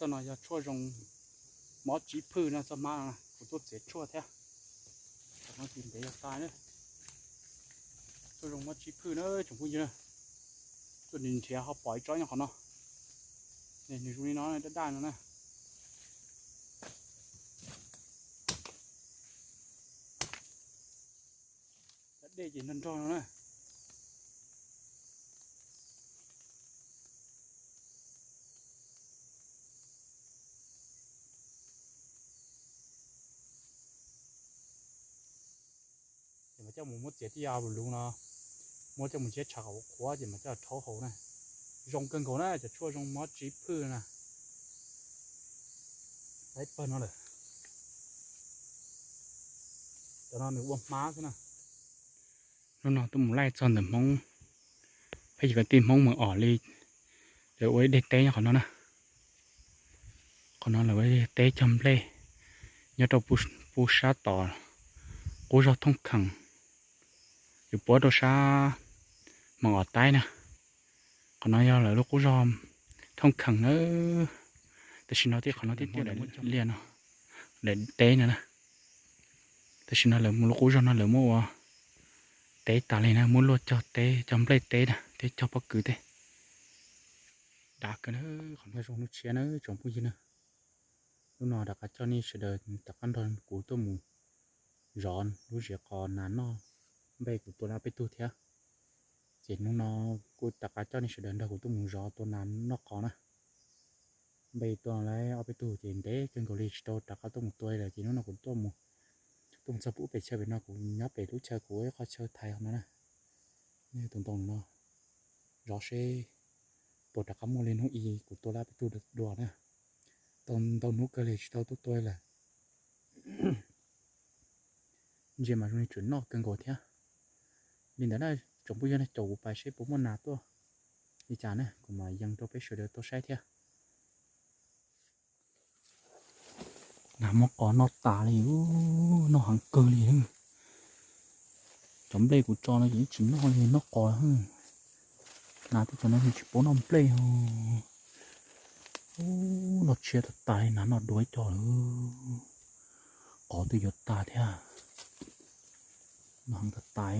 Txoj no yog tshuaj zoo mob tsib phwj no, txoj hmab no kuv tuaj txiav tshuaj thiab. Tam no tis ntev yog tas na. Tshuaj zoo mob tsib phwj na tsoom phooj ywg na. Tuaj nrhiav ho pom ib tsob nyob qhov no. Nws zoo li no daj daj no na. Cov dej ces nrog nrog no na. Ces mas coj mus muab txiav tij ya luv no, muab coj mus ntshiab tshav kom qhuav ces mas coj rhaub haus na. Zoo kawg nkaus na, cov tshuaj zoo mob tsib phwj na. Laib pawg no lawm. Cov no nws ua hmab xwb na. Hnub no tuaj mus laij txog ntawm Hmoob, peb cov kwv tij Hmoob Mes Os li, lawv ua ib daim teb nyob qhov no na. Qhov no lawv ua ib daim teb cog nplej nyob rau pub sab tom qub zog Thooj Khees, yuav puab rau sab Mes Os Taib na. Qhov no yog lawv lub qub zog Thooj Khees na. Tam sim no tij qhov no tij tiaj lawv muaj cog liaj no, daim teb no na. Tam sim no lawv mus lub qub zog no lawv muab ua teb tas li na, muab luaj cog teb, cog nplej teb na thiab cog pob kws teb. Dav kawg na, qhov no zoo lub tshiab na tsoom phooj ywg na. Hnub no rov qab coj nej sawv daws rov qab nrog kuv tuaj mus zov lub ziav qos nas noj nplej kuv tua lawm ob peb tug thiab. Ces hnub no kuj rov qab coj nej sawv daws nrog kuv tuaj mus zov tua nas noj qos na. Nplej tua lawm ob peb tug ces ntev kawg nkaus li tsis tau rov qab tuaj mus tua lawm ces hnub no kuv tuaj mus, tuaj mus txog pem ub pem chaw pem no, kuv nyob pem lub chaw kuv ib qho chaw thaiv no na. Nej tus ntoo no zov seb puas rov qab muaj li hnub ib kuv tua lawm ob peb tug dua na. Tau ntau hnub kawg li tsis tau tuaj tua lawm. Ntsia mas zoo li tseem noj kawg nkaus thiab. Li ntawd na, tsoom phooj ywg na, caum kuv pais seb puas muaj nas tuaj li cas na, kuv mam yees rau peb sawv daws tau saib thiab. Nas muab qos noj tas li, noj heev kawg li. Cov nplej kuv tso no ces tsis noj li, noj qos. Nas tej cov no tsis paub noj nplej. Noj tshiab tas tas li, nas noj dua ib co lawm. Qos twb yuav tag thiab. Noj heev tas tas.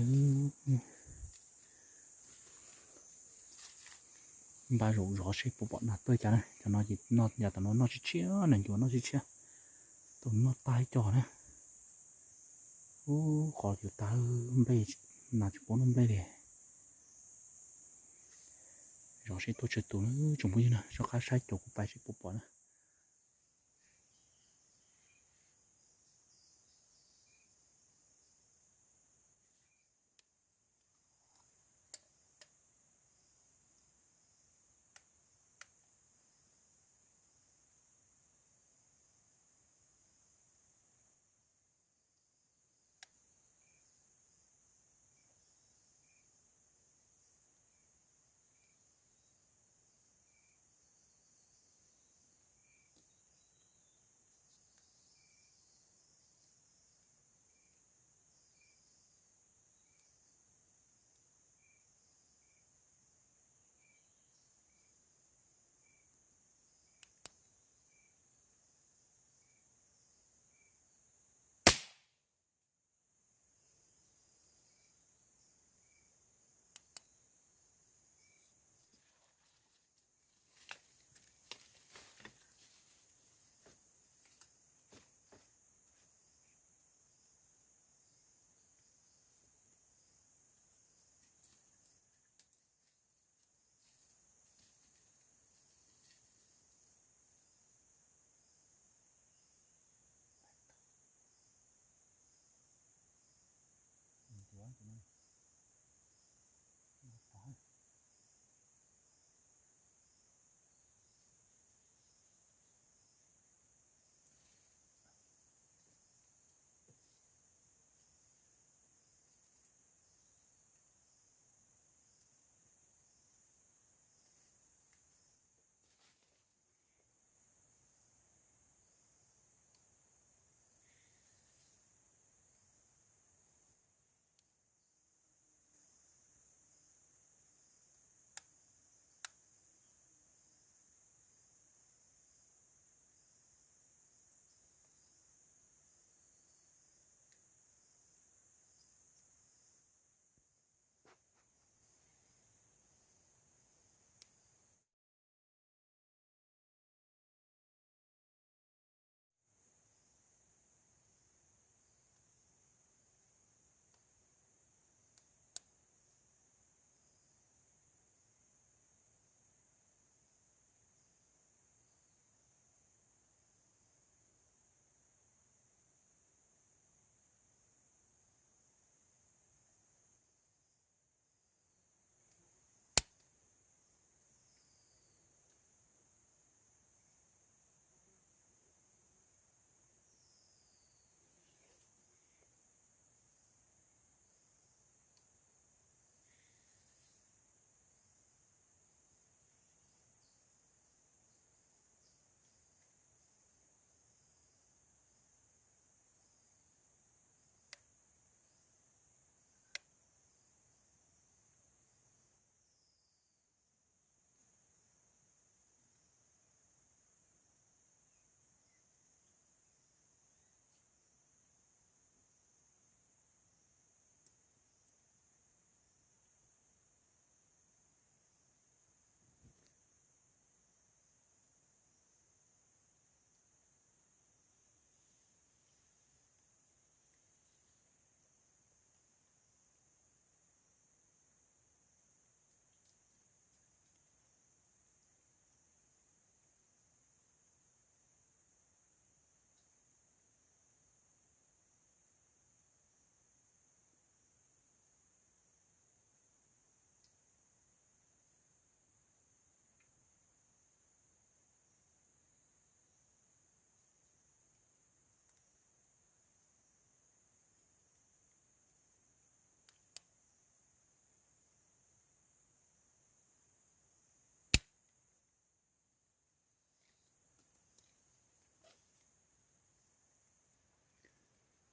Npaj zaum zov seb puas pom nas tuaj cas na. Cov no ces noj yam tom no noj tshiab tshiab, nas ncuav noj tshiab tshiab. Tau noj tag ib co na. Ub, qos yuav tag, nplej, nas tsis paub noj nplej li. Zov seb tuaj tsawg tus na tsoom phooj ywg na, soj qab saib caum kuv pais seb puas pom na.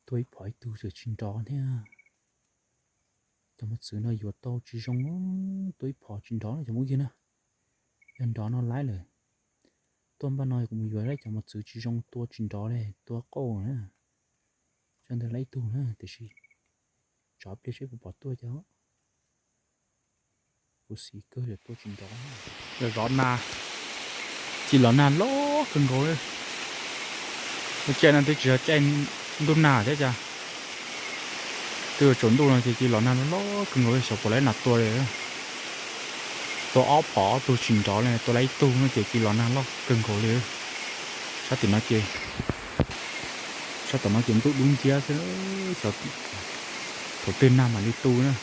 Tua ib phom ib tug tseem tsis nrov thiab. Cov mos txwv no yuav tau tsis zoo, tua ib phom tsis nrov no cov phooj ywg na. Yog nrov no laib lawm. Tuaj npaj no kuv mus yuav cov mos txwv tsis zoo tua tsis nrov li, tua qauj na. Tsam ntawd laib ib tug na, tiam sis tsov pliag seb puas pom tuaj cov. Kuv xis kawg tua tsis nrov. Zov nas, ci los nag loj kawg nkaus li. Lub caij no twb tsis yog caij ntuj nag thiab cas, twb yuav tsaus ntuj no ces ci los nag loj kawg nkaus li, xyov puas laib nas tua li. Tua ob phom ob tug tsis nrov li, tua laib ib tug no ces ci los nag loj kawg nkaus li. Sab tim no ces, sab tom no ces ntuj dub nciab xwb, xyov thaum twg nag mam li tu na.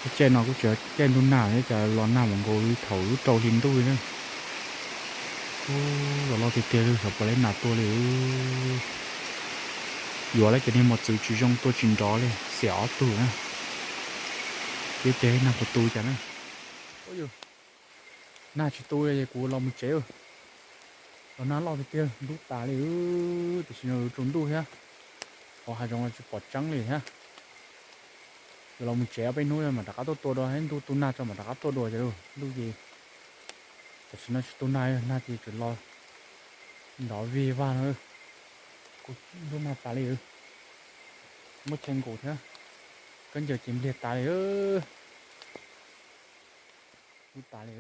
Lub caij no kuj tsis yog caij ntuj nag thiab cas los nag mus nkaus li thaum lub rau hli ntuj li na. Los loj tiag tiag li, xyov puas laib nas tua li. Yuav lawm cov niag mos txwv tsis zoo tua tsis nrov li, xiam ob tug na. Thiab ces nag puas tu cas na. Nag tsis tu li es kuv los mus tsev. Los nag loj tiag tiag, ntub tas li, tiam sis no yuav tsaus ntuj thiab. Hauv hav zoov los tsis pom tseeb li thiab. Yuav los mus tsev ob peb hnub mam rov qab tuaj tua dua, ntuj tu nag tso mam rov qab tuaj dua ces ntuj ces. Tam sim no tsis tu nag, nag ces tseem los nrov vig vag no. Kuv ntub nag tas li, muab chaw nkaus thiab, khaub ncaws ces npliag tas li, ntub tas li.